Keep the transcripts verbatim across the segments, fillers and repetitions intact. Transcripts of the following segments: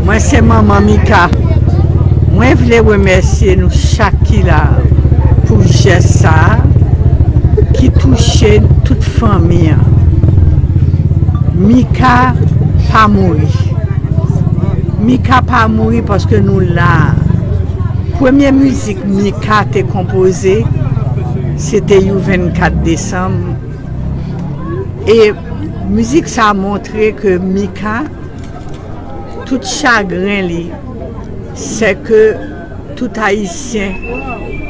Mwen se manman Mika. Mwen vle remèsye nou chak ki la pou jès sa a ki touche tout fanmi an. Mika pa mouri. Mika pa mouri paske nou la. Premye mizik Mika te konpoze, se te You vennkat desanm. E mizik sa a montre ke Mika, tout chagren li, se ke tout Ayisyen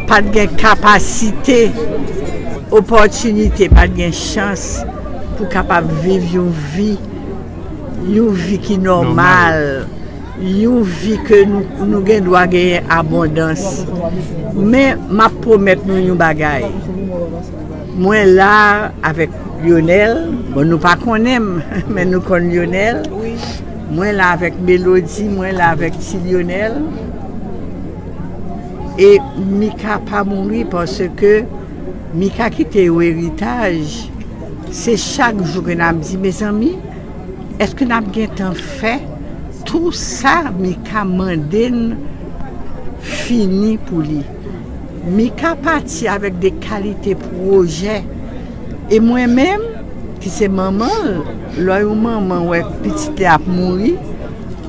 pa t gen kapasite, opòtinite, pa t gen chans pou kapab viv yon vi, yon vi ki nòmal, yon vi ke nou, nou gen dwa genyen abondans. Men m ap pwomèt nou yon bagay. Mwen la avèk Lionel. Bon, nou pa konnen m, men nou konn Lionel. Wi. Mwen la avèk Melody, mwen la avèk Ti Lionel. E Mika pa mouri paske Mika kite yon eritaj. Se chak jou ke n ap di, mezanmi, èske n ap gentan fè tou sa Mika mande n fini pou li? Mika pati avèk de kalite pwojè. E mwen menm, ki se manman l, lè yon manman wè pitit li ap mouri,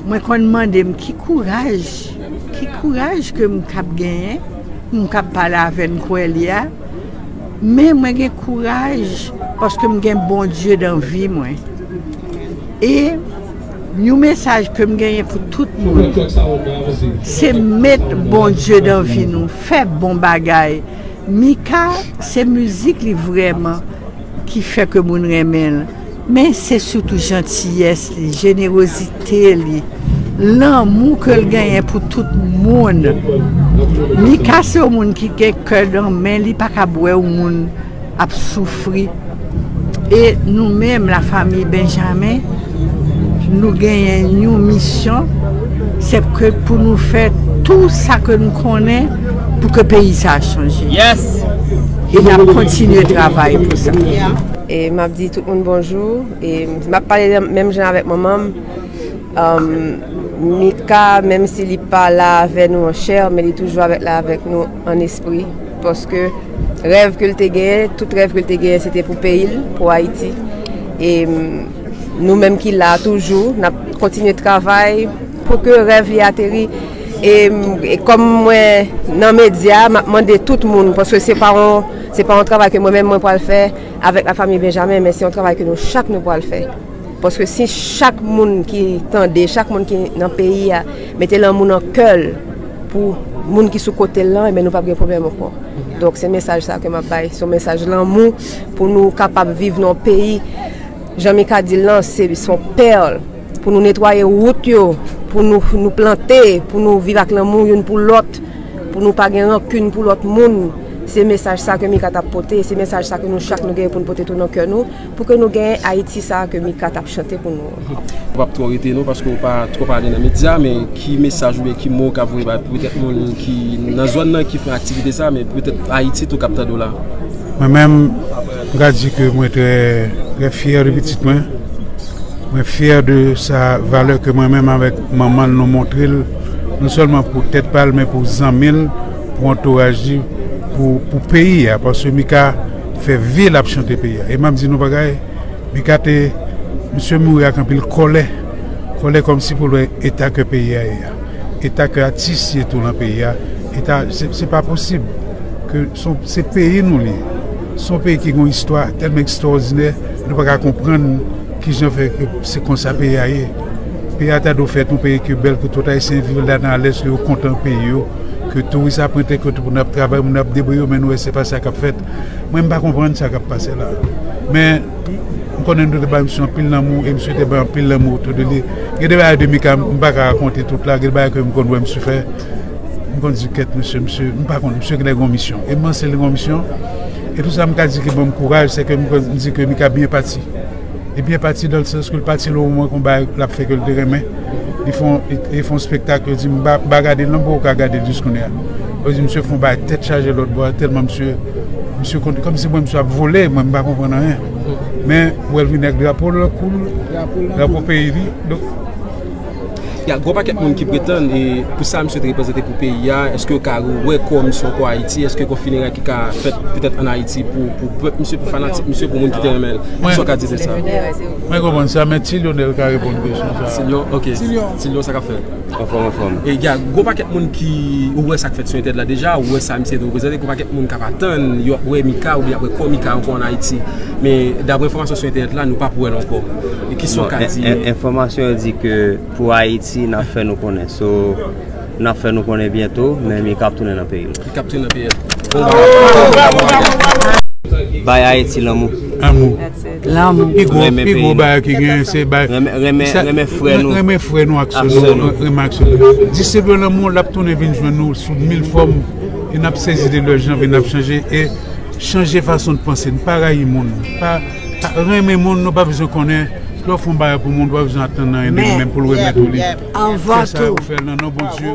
mwen konn mande m ki kouraj, ki kouraj ke m k ap genyen, m k ap pale avè n kwè li a. Men mwen gen kouraj paske m gen Bondye dan vi mwen. E yon mesaj ke m genyen pou tout moun, se met Bondye dan vi nou, fè bon bagay. Mika, se mizik li vrèman ki fè ke moun renmen l. Men se sitou jantiyès li, jenerozite li, lanmou ke l genyen pou tout moun. Mika se yon moun ki gen kè nan men li, pa ka bwè yon moun ap soufri. E nou menm, lafanmi Benjamin, nou genyen yon misyon, se ke pou nou fè tou sa ke nou konnen pou ke peyi sa a chanje. Yes! E n ap kontinye travay pou sa. E m ap di tout moun bonjou. E m ap pale menm jan avèk manman m. Um, Mika, menm si li pa la avè nou an chè, men li toujou avèk, la avèk nou an espri. Paske rèv ke l te genyen, tout rèv ke l te genyen, se te pou peyi l, pou Ayiti. E, mm, nou menm ki la toujou, n ap kontinye travay pou ke rèv li ateri. E, mm, e kòm mwen nan medya, m ap mande tout moun, paske se pa yon, se pa yon travay ke mwen menm mwen pral fè avèk lafanmi Benjamin, men se yon travay ke nou chak nou pral fè. Paske si chak moun ki tande, chak moun ki nan peyi a, mete lanmou nan kè l pou moun ki sou kote l lan, ebyen nou p ap gen pwoblèm ankò. Donk, se mesaj sa ke m ap bay. Se yon mesaj lanmou pou nou kapab viv nan yon peyi, jan Mika di l lan, se, se yon pèl. Pou nou netwaye wout yo, pou nou, nou plante, pou nou viv ak lanmou youn pou lòt, pou nou pa gen rankin pou lòt moun. Se mesaj sa ke Mika t ap pote, se mesaj sa ke nou chak nou genyen pou nou pote tou nan kè nou, pou ke nou genyen Ayiti sa ke Mika t ap chante pou nou an. Ou p ap twò rete non, paske ou pa twò pale nan medya, men ki mesaj oubyen ki mo w ka voye bay petèt moun ki nan zòn nan ki fè aktivite sa, men petèt Ayiti tou k ap tande w la? Mwen menm, m ka di ke mwen trè, trè fyè de pitit mwen. Mwen fyè de sa valè ke mwen menm avèk manman l nou montre l, non sèlman pou tèt pa l, men pou zanmi l, pou antouraj li, pou, pou peyi a, paske Mika fè vi l ap chante peyi a. E m ap di nou bagay, Mika te, misye mouri ak anpil kòlè, kòlè kòmsi pou l wè eta ke peyi a ye a, eta ke atis ye tou nan peyi a, eta, se, se pa posib ke se yon, se peyi nou li ye. Se yon peyi ki gen yon istwa tèlman ekstwòdinè, nou pa ka konprann kijan fè ke se konsa peyi a ye. Peyi a ta dwe fèt yon peyi ke bèl, ke tout Ayisyen viv ladan alèz, ke yo kontan peyi yo, ke touris ap rantre, ke tout moun ap travay, moun ap debriye yo, men nou wè se pa sa k ap fèt. Mwen, m pa konprann sa k ap pase la. Men, m konnen nou te bay misye anpil lanmou, e misye te bay anpil lanmou otou de li. Gen de bagay de Mika, m pa ka rakonte tout la, gen de bagay ke m konn wè misye fè. M konn di kèt misye, misye, m pa konn, misye genlè gen yon misyon. E m panse li gen yon misyon. E tou sa m ka di ki ban m kouraj, se ke m konn di ke Mika byen pati. Li byen pati dan le sans ke l pati nan yon moman ke yon bagay l ap fè ke l te renmen. Li fè yon, li, li fè yon spektak, yo di m pa, m pa gade l non, m poko ka gade l jis kounye a. Yo di misye fè yon bagay tèt chaje lòt bò a, tèlman misye, misye konn, kòmsi mwen misye ap vole, mwen m pa konprann anyen. Men, ou wè l vini ak drapo l kou l, drapo peyi li. Donk, Gen gwo pakèt moun ki pretann e pou sa misye te reprezante pou peyi a, èske yo ka wè kò misye ankò Ayiti, èske gon fineray ki ka fèt petèt ann Ayiti pou, pou pèp misye, pou fanatik misye, pou moun ki te renmen l? Kisa w ka di de sa? Mwen konprann sa, men Ti Lyonèl ka reponn kesyon sa. Ti Lyon, ok. Ti Lyon, sa k ap fèt? Anfòm, anfòm. E gen gwo pakèt moun ki, ou wè sa k fèt sou entènèt la deja, ou wè sa misye te reprezante, gwo pakèt moun k ap atann, y ap wè Mika oubyen y ap wè kò Mika ankò ann Ayiti. Men daprè enfòmasyon sou entènèt la, nou p ap wè l ankò. E kisa w ka di? Enfòmasyon yo di ke pou Ayiti, n ap fè nou konnen. So, n ap fè nou konnen byento, men Mika ap tounen nan peyi l. Mika ap tounen nan peyi l. Bay Ayiti lanmou. Lanmou. Lanmou. Pi gwo, pi gwo bagay ki gen, se bay. Renmen frè nou. Renmen frè nou ak sè nou. Renmen ak sè nou. Distribye lanmou, l ap tounen vin jwenn nou sou mil fòm. E n ap sezi de lòj nan, vin ap chanje. E chanje fason de panse. Nou pa rayi moun. Pa renmen moun, nou pa bezwen konnen. Lè w fè yon bagay pou moun, ou pa bezwen atann anyen de li menm pou l remèt ou li. Fè sa, ou fè l nan non Bondye.